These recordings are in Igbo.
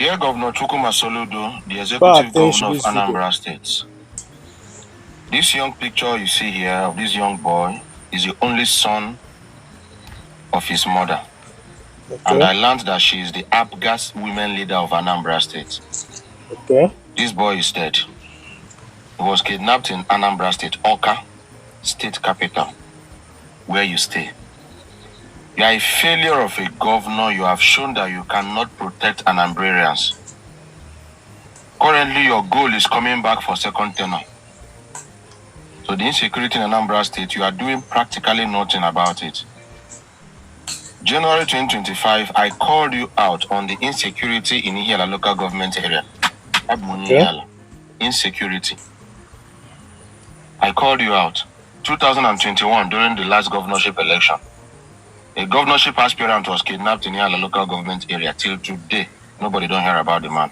Dear Governor Chukwuma Soludo, the Pay Executive attention Governor of this video. Anambra State. This young picture you see here of this young boy is the only son of his mother. And I learned that she is the APGAS women leader of Anambra State. This boy is dead. He was kidnapped in Anambra State, Awka, state capital, where you stay. You are a failure of a governor. You have shown that you cannot protect Anambrarians. Currently, your goal is coming back for second tenure. So the insecurity in Anambra State, you are doing practically nothing about it. January 2025, I called you out on the insecurity in Ihiala local government area. Abụ m onye Ihiala. Insecurity. I called you out. 2021, during the last governorship election, a governorship aspirant was kidnapped in Ihiala local government area. Till today, nobody don't hear about the man.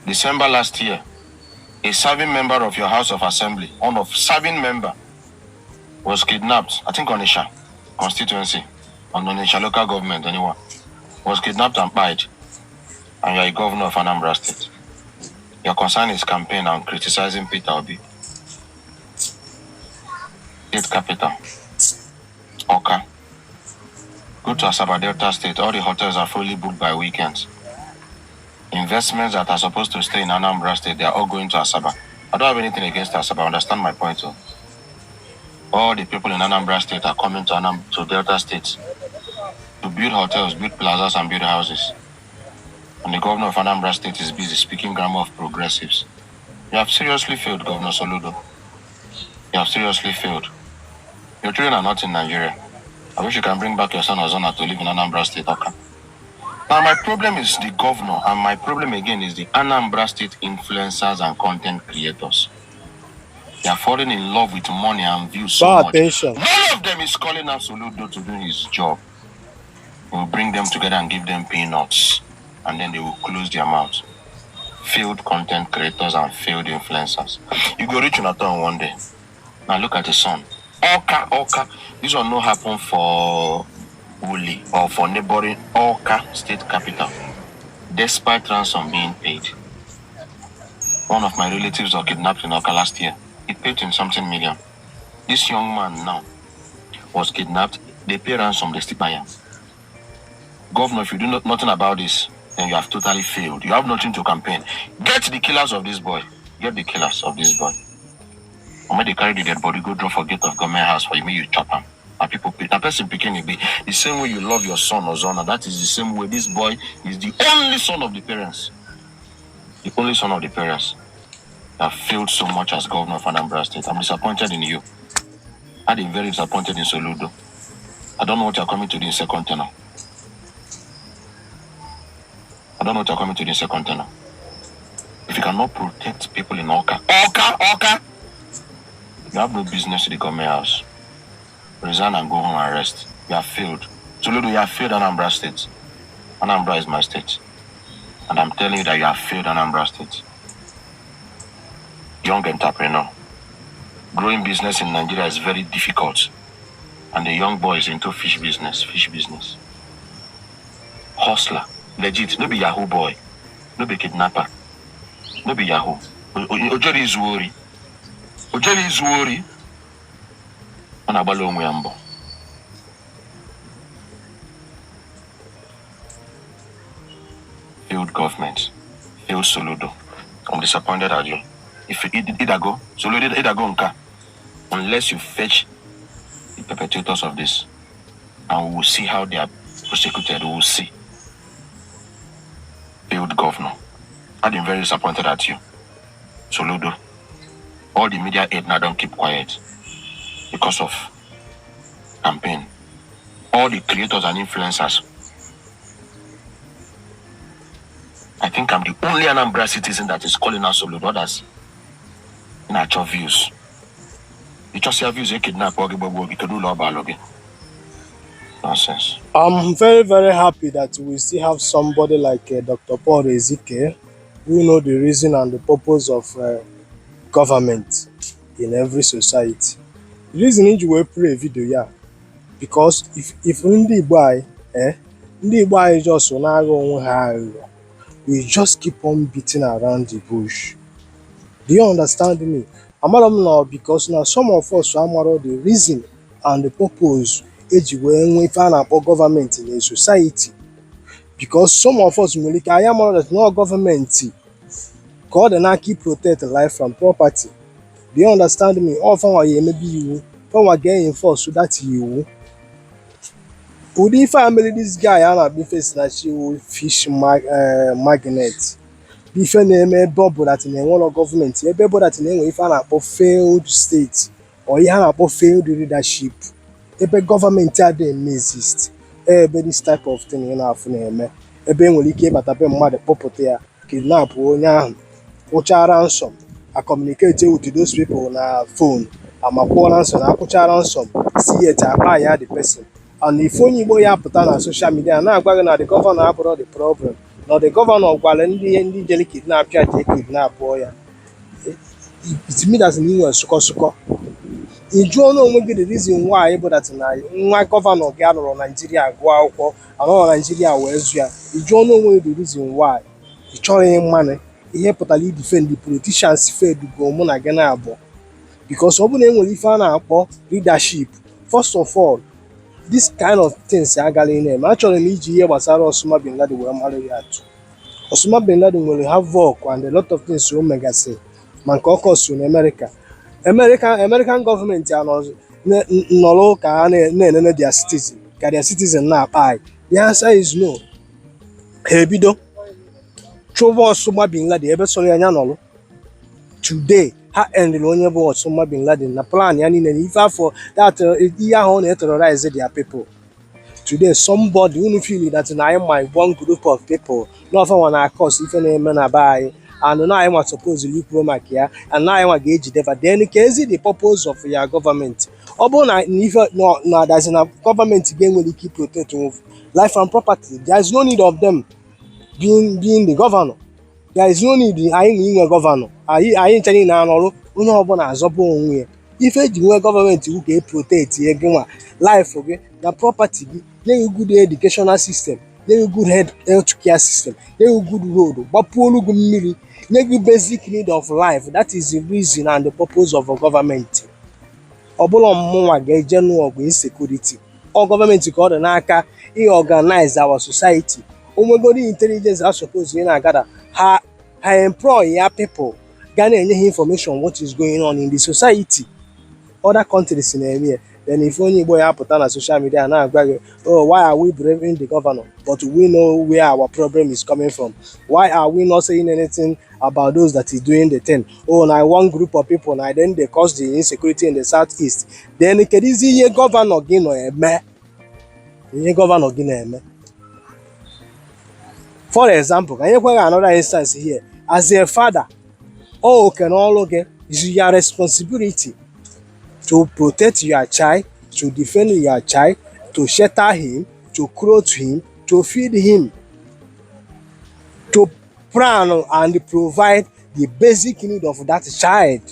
December last year, a serving member of your House of Assembly, one of serving member, was kidnapped, I think Onitsha constituency, on Onitsha local government, anyone, was kidnapped and pied. And you are a governor of Anambra State. Your concern is campaign and criticizing Peter Obi. State capital, Awka. Go to Asaba Delta State. All the hotels are fully booked by weekends. Investments that are supposed to stay in Anambra State, they are all going to Asaba. I don't have anything against Asaba. Understand my point, though. All the people in Anambra State are coming to to Delta State to build hotels, build plazas, and build houses. And the governor of Anambra State is busy speaking grammar of progressives. You have seriously failed, Governor Soludo. You have seriously failed. Your children are not in Nigeria. I wish you can bring back your son Ozona to live in Anambra State, okay? Now, my problem is the governor, and my problem again is the Anambra State influencers and content creators. They are falling in love with money and views so Pay much. attention. None of them is calling out Soludo to do his job. He will bring them together and give them peanuts, and then they will close their mouths. Failed content creators and failed influencers. You go reach Jonathan one day. Now look at the son. Awka, Awka. This one no happen for Uli or for neighboring Awka state capital, despite ransom being paid. One of my relatives was kidnapped in Awka last year. He paid him something million. This young man now was kidnapped. They pay ransom, they still buy him. Governor, if you do nothing about this, then you have totally failed. You have nothing to campaign. Get the killers of this boy. Get the killers of this boy. And when they carry the dead body, go drop for gate of government house for you, may you chop him. And people, that person picking it be the same way you love your son Ozona. That is the same way this boy is the only son of the parents. The only son of the parents that failed so much as governor of Anambra State. I'm disappointed in you. I've been very disappointed in Soludo. I don't know what you're coming to do in second tenure. I don't know what you're coming to do in second tenure. If you cannot protect people in Awka, Awka, Awka, you have no business in the government house. Resign and go home and rest. You have failed. Soludo, you have failed Anambra State. Anambra is my state. And I'm telling you that you have failed Anambra State. Young entrepreneur. Growing business in Nigeria is very difficult. And the young boy is into fish business. Fish business. Hustler. Legit. No be Yahoo boy. No be kidnapper. No be Yahoo. Ojori izu ori. Ojori izu ori. Ọ na-agbalị onwe ya mbọ. Failed government. Failed Soludo. I'm disappointed at you. If you Idago, Soludo Idago nka, unless you fetch the perpetrators of this, and we will see how they are prosecuted. We will see. Failed governor. I've been very disappointed at you. Soludo. All the media aid now don't keep quiet because of campaign. All the creators and influencers. I think I'm the only Anambra citizen that is calling out Soludo. Others in actual views. You just have views, you kidnap or give nonsense. I'm very, very happy that we still have somebody like Dr. Paul Ezike who know the reason and the purpose of government in every society. The reason iji wee play video ya because if ndị Igbo anyị ndị Igbo anyị just na-aghọ onwe ha aghụghọ. We just keep on beating around the bush. Do you understand me? Amara m na because na some of us amarọ the reason and the purpose eji wee nwee ife a na-akpọ gọọmenti na society, because some of us nwere ike anyị amarọ that na gọọmenti ka ọ dị n'aka protect life and property. Do you understand me? Ọ fanwa ya emebe iwu, fanwa ga-enforce that iwu. Ụdị ife a mere this guy a na-akpọ Ifesinachi wụ fish magnet bụ ife na-eme ebe ọ bụ that na enwerọ gọọmenti, ebe bụ that na enwe ife a na-akpọ failed state or ihe a na-akpọ failed leadership, ebe gọọmenti adịghị eme exist, ebe this type of thing ị na-afụ na-eme, ebe e nwere ike ịbata be mmadụ, kpọpụta ya, kidnap onye ahụ, kwụchaa ransom, a communicate with those people na phone, ama kwụọ ransom, akwụcha ransom, see yet akpa ya the person. And if onye Igbo ya pụta na social media na-agwa gị na the governor abụrụ the problem, na the governor gwara ndị jere kidnap ya jee kidnap ya, it means that na ị nwere sụkọ sụkọ. Ị jụọ na onwe gị the reason why bụ that na nwa governor gị anọrọ Naijiria gụọ akwụkwọ, anọrọ Naijiria wee zụ ya. Ị jụọ na onwe gị the reason why ị chọrọ ịmanụ ihe pụtara i defend the politicians fedugo mụ na gị na-abụọ, because ọ bụrụ na e nwere ife a na-akpọ leadership, first of all, this kind of things agala ị na-eme. Achọrọ m iji ihe gbasara Osama bin Laden wee mara ya atụ. Osama bin Laden nwere havoc and a lot of things o megasị, ma nke ọkọ so na America. American gọọmenti anọ nọrọ ka ha na-enene their citizen, ka their citizen na-akpa anyị? The answer is no. Ha ebido chụba Osama bin Laden ebe sọrọ ya anya nọrọ. Today ha endịrị onye bụ Osama bin Laden na plan ya niile na ife afọ that ihe ahụ ọ na-eterrorize their people. Today somebody unu feel that na anyị ma one group of people n'ọfa nwa na cause ife na-eme na be anyị, and na anyị nwa supposedly ikwuo maka ya, and na anyị nwa ga-ejideba. Then ka ezi the purpose of your government? Ọ bụrụ na ife na that na gọọmenti ga-enwere ike protect life and property, there is no need of them being the governor. There is no need anyị na inwe governor. Anyị nche niile anọrụ, onye ọbụla azọba onwe ya. Ife eji nwee gọọmenti wu ka e protect gị nwa, life gị na property gị, nye gị good educational system, nye gị good health care system, nye gị good road, gbapuolu gị mmiri, nye gị basic need of life. That is the reason and the purpose of a government. Ọ bụla mmụnwa ga-eje nụọ ọgụ insecurity, ọ gọọmenti ka ọ dị n'aka i organize our society. Onwegoro intelligence a suppose ị na-agada, ha employ ya people ga na-enye ha information what is going on in the society. Other countries na-eme ya. Then if onye Igbo ya apụta na social media na-agwa gị, "Oh, why are we blaming the governor?" But we know where our problem is coming from. Why are we not saying anything about those that is doing the thing? Oh, na one group of people na then they cause the insecurity in the southeast. Then kedizi ihe governor gị nọ eme? Ihe governor gị na-eme, for example, ka anyị kweghị another instance here. As a father, ọ oke n'ọrụ gị is your responsibility to protect your child, to defend your child, to shelter him, to clothe him, to feed him, to plan and provide the basic need of that child.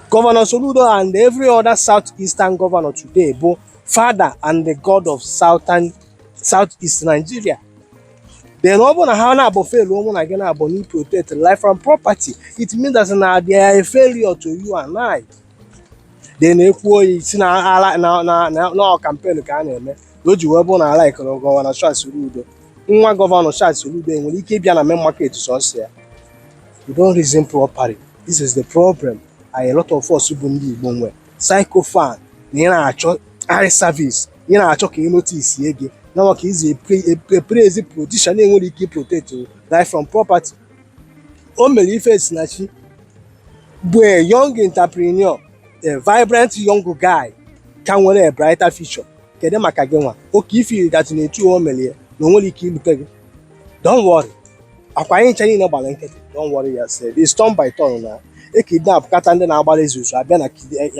Governor Soludo and every other southeastern governor today bụ father and the god of southern southeast Nigeria. Then ọ bụrụ na ha na-abụ fail ụmụ na gị na-abụ na protect life and property, it means that na they are a failure to you and I. Then ekwu oyi si na ala na campaign ka a na-eme na o ji wee bụ na ala ikọrọ Governor Charles Soludo. Nwa Governor Charles Soludo enwere ike ịbịa na main market sọsọ ya? You don't reason properly. This is the problem and a lot of us bụ ndị Igbo nwe sycophant na ị na-achọ eye service, ị na-achọ ka ị notice gị na maka izi epraise politician na-enwere ike protect life from property. O mere Ifesinachi bụ a young entrepreneur, a vibrant young guy ka nwere a brighter future. Kedu maka gị nwa oke ifiri that na etu o mere ya na o nwere ike ilute gị? Don't worry, akwa anyị ncha niile gbara nkịtị. Don't worry yourself, it's turn by turn. Na ekidnap kata ndị na-agba Lexus abịa na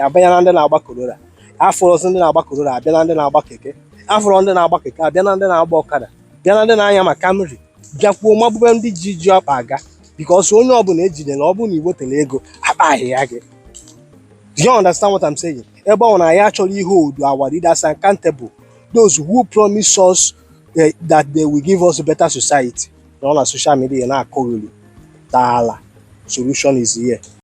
abịa na ndị na-agba Corolla, afọrọzi ndị na-agba Corolla abịa na ndị na-agba keke, afọrọ ndị na-agba keke abịa na ndị na-agba ọkada, bịa na ndị na-anya ma Camry, bịakwuo magbube ndị ji ji ọkpa aga, because onye ọbụla ejidere, ọ bụrụ na iwetara ego akpaghị ya gị. Do you understand what I'm saying? Ebe ọ na anyị achọrọ ihe hold our leaders accountable, those who promise us that they will give us a better society. Nọ na social media na-akọgheri daala. Solution is here.